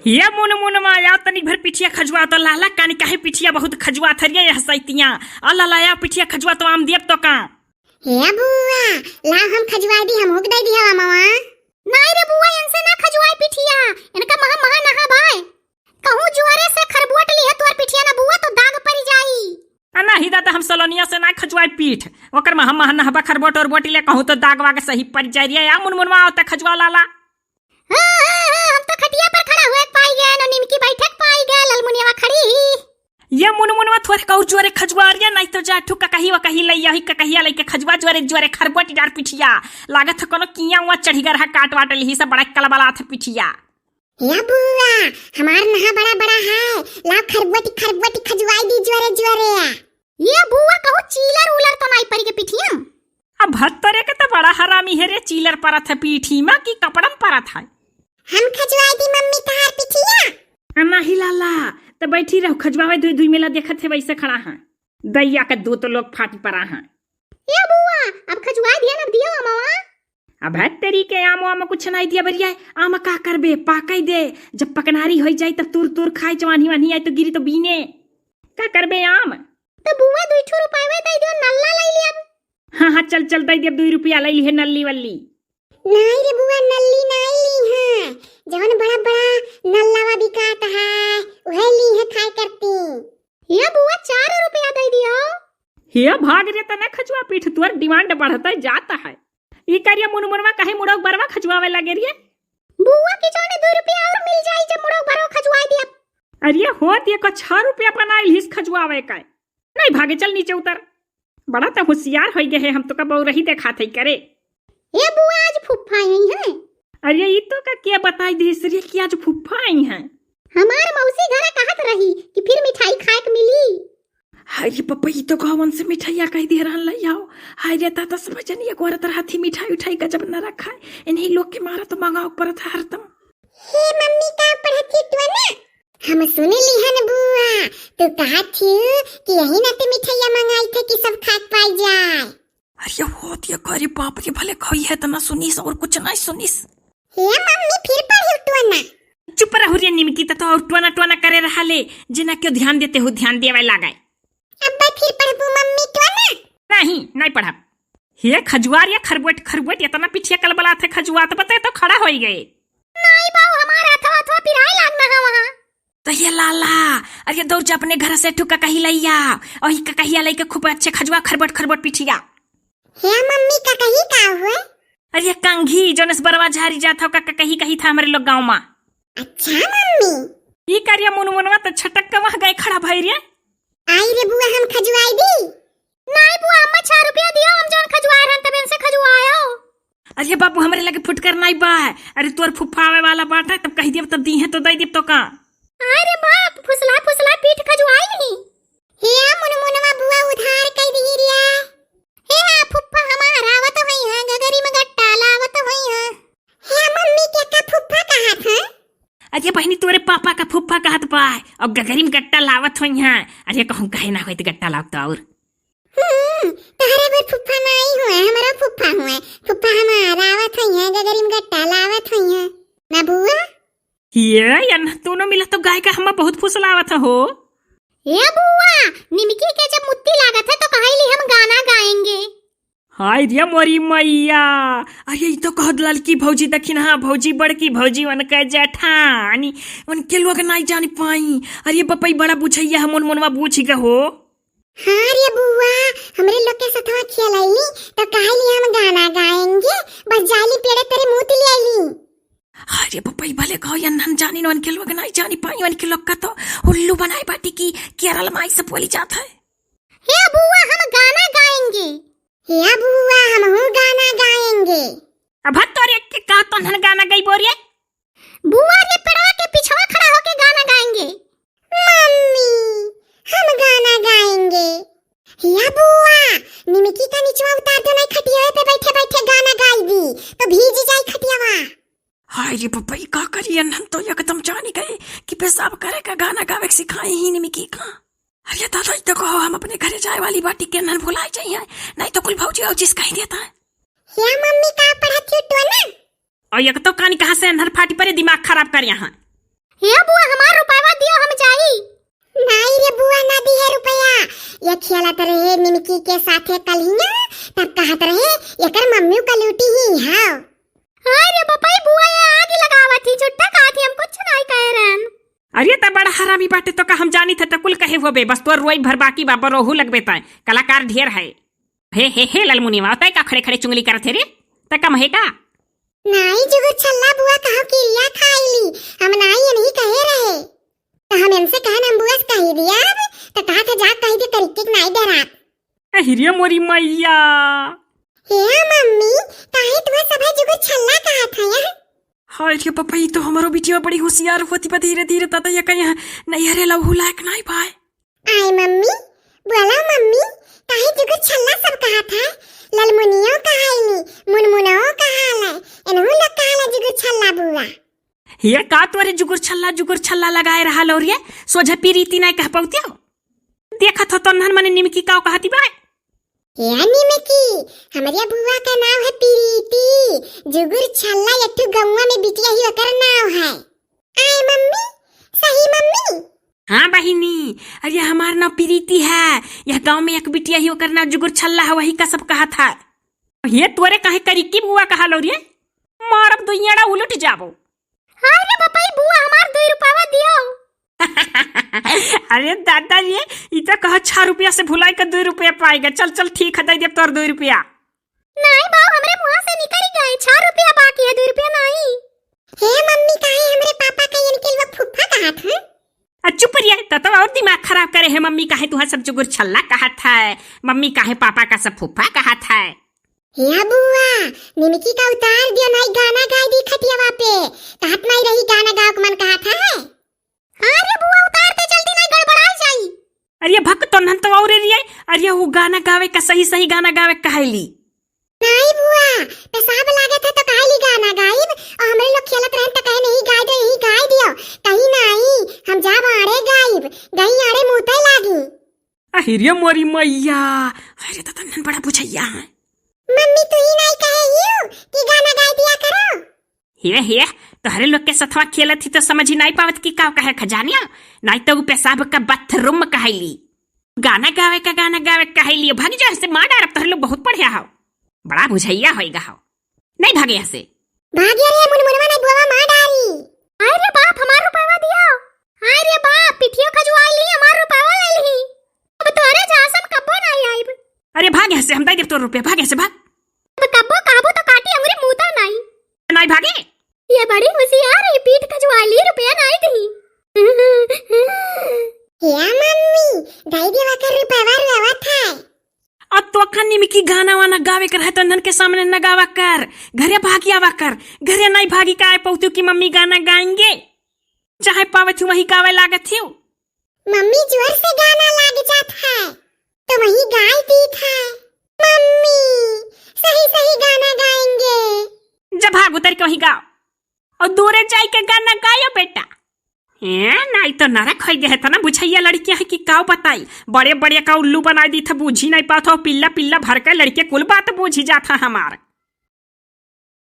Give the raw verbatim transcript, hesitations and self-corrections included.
हे मुनमुनवा, आव तनिक भर पिठिया खजुआ तो लाला, कानी काहे पिठिया बहुत खजुआ थरिया यह सैतिया। आ लाला, आव पिठिया खजुआ तो आम दियब तो का। हे बुआ, लाव हम खजुआ दी, हम हुक दे दी हवा मावा। नाई रे बुआ, इनसे ना खजुआए पिठिया, इनका महा महा नहा बाय। कहूँ जुआरे से खरबुआ टली है तोर पिठिया ना बुआ तो दाग पड़ जाई। आ नाही दादा, हम सलोनिया से ना खजुआए पीठ, ओकर महा महा नहबा खरबोट और बोटिले कहूँ तो दाग वाग सही पड़ जाई रे। आ मुनमुनवा, आव त खजुआ लाला। हाँ, हाँ, हाँ, हम तो खटिया पर खड़ा हुए पाई गए, न निमकी बैठक पाई गए, ललमुनिया खड़ी ही। ये मुनमुनवा थोरे का और जोरे खजुआ रे, नहीं तो जा ठू ककही वकही लई, यही ककहिया लई के खजुआ जोरे जोरे खरबोटी डार पिठिया। लागत है कोनो किया उआ चढ़ी गा रहा, काट वाट लिही सब बड़ा कलबलात है पिठिया। या बुआ, हमार नहा बड़ा बड़ा है, लाव खरबोटी खरबोटी खजुआई दी जोरे जोरे। ये बुआ कहूँ चीलर उलर तो नहीं पड़ी के पिठिया। अब भत्तरे के तो बड़ा हरामी है रे, चीलर परत है पीठी मा कि कपड़म परत है। हम खजुआई दी मम्मी तहार पिठिया। आ नाही लाला, त बैठी रहो, खजुआवे दुई दुई मेला देखत है वैसे खड़ा है। दैया के दो तो लोग फाटी परा है। ए बुआ, अब खजुआई दिया न दियो अमवा। अब है तेरी के आम वाम कुछ नहीं दिया बरिया, आम का करबे, पाकई दे, जब पकनारी होई जाई तब तूर तूर खाए, जवानी वानी आई तो गिरी तो बीने। का करबे आम? तो बुआ दुई ठो रुपया दे दियो, नल्ला लई लिया। हाँ, हाँ, चल, चल, दे दिया, दुई रुपया लई ली है नल्ली वल्ली। नाई रे बुआ, नल्ली नाई ली है, जवन बड़ा बड़ा नल्लावा बिकात है, उहे ली है खाए करती। ये बुआ, चार रुपया दे दियो। हे भाग रे, तने खजुआ पीठ, तुअर demand बढ़ते जाता है। ई करिया मुनमुनवा कहे मुड़ोक बरवा खजुआवे लगे रे। बुआ की जाने दो रुपया और मिल जाई जब मुड़ोक बरवा खजुआई दिया। अरे होत ये को छह रुपया बनाइल हिस खजुआवे का। नहीं भागे, चल नीचे उतर। बड़ा त होशियार होई गए है, हम तो का बउरही देखात है करे। ए बुआ, आज फुफ्फा आई है। अरे ई तो का के बताई दिस रे कि आज फुफ्फा आई है। हमार मौसी घरे कहत रही कि फिर मिठाई खाए के मिली। हाय रे पप्पा, ई तो कहवन से मिठाइया कह दे रहन लई आओ। हाय रे दादा, सब जन ये गोरत रहत ही मिठाई उठाई गजब न रखा है। इन्हीं लोग के मारा तो मंगाओ परत है हरदम। हे मम्मी, का पढ़त ही तू ना? हम सुन लिहन बुआ, तू कहत ही कि यही ना ते मिठाइया मंगाई थे कि सब खाए पाई जाए। अरे होत ये करे बाप रे, भले खाई है तना सुनिस और कुछ नहीं सुनिस। हे मम्मी, फिर पढ़ी टोना। चुप रहू रे निमकी, त तो और टोना टोना करे रहा ले, जिना क्यों ध्यान देते हो, ध्यान देवे लागे। अब्बा फिर पढ़बू मम्मी टोना? नहीं, नहीं पढ़ब। हे खजुआर या खरबोट, खरबोट, इतना पीछे कलबलात है खजुआ, तो बताए तो खड़ा होई गए। नाई बाऊ, हमार हथवा, हथवा पिराए लागना है वहाँ। तो ये लाला, अरे दौड़ जा अपने घर से ठू ककही लइया, और ही ककहिया लइके खूब अच्छे खजुआ खरबट खरबट पिठिया। हे मम्मी, ककही का हुए? अरे कंघी, जोनस बरवा झारी जात हो, का ककही कही था हमरे लोग गाँव मा। अच्छा मम्मी। ई करिया मुनमुनवा तो छटक के वहाँ गए खड़ा भई रे। आई रे बुआ, हम खजुआई दी। नाई बुआ, अम्मा छह रुपया दियो, हम जौन खजुआए रहन तब इनसे खजुआयो। अरे बाबू, हमरे लगे फुटकर नाई बा। अरे तोर फुफ्फा आवे वाला बाटा, तब कही देब, तब दीहे तो दे देब तो का। अरे बाप, फुसला फुसला पीठ खजुआई नहीं। हे मुनमुनवा बुआ उधार कई दी रिया। हे फुफ्फा हमार आवत होई है, गगरी में गट्टा लावत होई है। हे मम्मी के का फुफ्फा कहत है? अरे बहनी, तोरे पापा का फुफ्फा कहत बा, और गगरी में गट्टा लावत होई है। अरे कहूँ कहे ना होई तो गट्टा लावत और। हम्म, तोहरे बर फुफ्फा नाई हुए, हमारा फुफ्फा हुए। फुफ्फा हमारा आवत हुई है, गगरी में गट्टा लावत हुई है। ना बुआ? ये, यन दोनों मिला तो गाय का हमें बहुत फुसलावत हो। ए बुआ, निमकी के जब मुत्ती लागत है तो कहली हम गाना गाएंगे। हाय रे मोरी मैया, अरे ई तो कहत ललकी भौजी दखिन, हाँ भौजी, बड़की भौजी, उनके जेठानी, उनके लोग नाई जानी पाई। अरे बपई बड़ा बुझैया है, मुनमुनवा बूझ गए हो। हाँ रे बुआ, हमरे लोग के सथवा खेलैली तो कहली हम गाना गाएंगे, बस जाली पेड़े तेरे मुँह तिलियाली। अरे बपई भले कहो या नन जानी न उनके लोग नाई जानी पाई, उनके लोग का तो उल्लू बनाए बाटी की केरल माई से बोली जात है। हे बुआ, हम गाना गाएंगे। हे बुआ, हम हूँ गाना गाएंगे। अब हद तोरे के कहा तो नन गाना गई बोरिए। बुआ रे पेड़वा के पिछवा खड़ा होके गाना गाएंगे। मम्मी, हम गाना गाएंगे। या बुआ, निमकी का निचवा उतार दो, नहीं खटिया पे बैठे बैठे गाना गाई दी, तो भीज जाई खटियावा। हाय रे पप्पा, ई का करी, हम तो एकदम जानी गए कि पेशाब करे का गाना गावे के सिखाई ही निमकी का। अरे दादा, ई तो कहो हम अपने घरे जाए वाली बाटी के नन भुलाई जाई है, नहीं तो कुल भौजी औजी से कही देता है। या मम्मी का पढ़त हो तो ना? और एक तो कानी कहाँ से अंधर फाटी परे दिमाग खराब कर यहाँ। हे बुआ, हमार रुपयवा दियो, हम जाई। नाई रे बुआ, ना दिहे रुपया। ये खेलत रहे निमकी के साथे कल्हिया, तब कहत रहे, "एकर मम्मी का लूटी ही, हाँ।" अरे बपई बुआ, ये आगी लगावत ही, झुट्ठा कहत ही, हम कुछ नाई कहे रहन। अरे त बड़ा हरामी बाटे, तो का हम जानी थे, त कुल कहे होबे, बस तोर रोई भर बाकी बा, बरोहू लगबे तय, कलाकार ढेर है। हे, हे, हे, ललमुनिया, तय का खड़े खड़े चुंगली करत हे रे? तय कम है का? नाई जुगुर छल्ला बुआ, कहो किरिया खाइली, हम नाई यनही कहे रहे। त हम इनसे कहन हम बुआ से कही दिया, त कहा था जा कही दे तरीके के नाई डरात। अहिरे मोरी मैया। हे मम्मी, काहे तुहे सभे जुगुर छल्ला कहत है? हाय रे पापा, ई तो हमरो बिटिया बड़ी होशियार होती बा, धीरे धीरे ततैया कहीं नैहरे लवहू लायक नाई पाए। आय मम्मी, बोला मम्मी, काहे जुगुर छल्ला सब कहत है? ललमुनियो कहाइली, मुनमुनो कहाले, एनहू लोग कहाला जुगुर छल्ला बुआ। ये का तोरे जुगुर छल्ला, जुगुर छल्ला लगाए रहा लौरिया, सोझा पीरीती नाई कह पौतियो। देखत हो तो नहन मने निमकी काव कहती बा। हे निमकी, हमरे बुआ का नाव है पीरीती, जुगुर छल्ला यट्ठू गौवा में बिटिया ही ओकर नाव है। आय मम्मी, सही मम्मी? हाँ बहिनी, अरे हमार नाव पीरीती है, यह गाँव में एक बिटिया ही ओकर नाव जुगुर छल्ला है, वही का सब कहत है। ये तोरे काहे करी की बुआ कहा लौरिया? मारब दुइयाड़ा उलट जाबो। हाय रे बपई बुआ, हमार दुई रुपयवा दियो। अरे दादा रे, ई तो कहा छह रुपया से भुलाई के दुई रुपया पाएगा। चल चल ठीक है, दे देब तोर दुई रुपया। नाई बाऊ, हमरे मुँह से निकल गए, छह रुपया बाकी है, दुई रुपया नाई। हे मम्मी, काहे हमरे पापा का इनके लोग फुफ्फा कहत हैं? आ चुप रहिए, त तो और दिमाग खराब करे है मम्मी, काहे तुहा सब जुगुर छल्ला कहत है, मम्मी काहे पापा का सब फुफ्फा कहत है। हे बुआ, निमकी का उतार दियो, नाई गाना गाय दी खटियावा पे। कहत नाई रही गाना गाओ के मन कहत है। हाँ रे बुआ, उतार दे जल्दी, नाई गड़बड़ाई जाई। अरे भक तो नन तो और रे, अरे वो गाना गावे का, सही सही गाना गावे का कहली। नाई बुआ, पेशाब लागत है तो कहली गाना गाइब, और हमरे लोग खेलत रहन तो कहे नहीं गाय दो, यही गाय दियो। कहीं नाई, हम जाब आड़े गाइब, गई आड़े मुँह पे लागी। अहिरे मोरी मैया, अरे तो तन्नन बड़ा बुझैया है। मम्मी तू ही नाई कहे हियो कि गाना गाय दिया करो। हे, हे, तोहरे लोग के सथवा खेलत ही तो समझ ही नाई पावत कि का कहे खजानिया, नाई तो उ पेशाब का बाथरूम कहली। गाना गावे का, गाना गावे कहली, भाग जाओ, ऐसे मार डारब, तोहरे लोग बहुत पढ़िया हो, बड़ा बुझैया होइगा हो। नहीं भागे यहाँ से। भागे रे मुनमुनवा, नहीं बुआ मार डारी। हाय रे बाप, हमार रुपयवा दियो। हाय रे बाप, पिठियो खजुआई ली, हमार रुपयवा ले ली। अब तोरे जहाँ से हम कब्बो नहीं आइब। अरे भाग यहाँ से, हम दे देब तोर रुपया, भाग यहाँ से, भाग। अब कब्बो कहबो तो काटी अंगुरी मूता नहीं। नहीं भागे। ये बड़ी होशियार है, पीठ खजुआई ली, रुपया नहीं दी। हे मम्मी, दे देवा कर रुपयवा, रोवत है। अब तो अखन निमकी गाना वाना गावे के रहे तो नन के सामने न गावा कर, घरे भागी आवा कर। घरे नहीं भागी का आए पौतू की मम्मी गाना गाएंगे, चाहे पावत हूँ वही गावे लागत हूँ। मम्मी जोर से गाना लाग जात है तो वही गाय दीत है। मम्मी सही सही गाना गाएंगे। जब भाग उतर के वही गाओ और दूरे जाई के गाना गायो बेटा। हैं, नाई तो नरक होई गए है, तना बुझैया लड़कियां है कि काव बताई, बड़े बड़े का उल्लू बनाई दी था, बूझी नहीं पात हो, पिल्ला पिल्ला भर के लड़के कुल बात बूझी जात है हमार।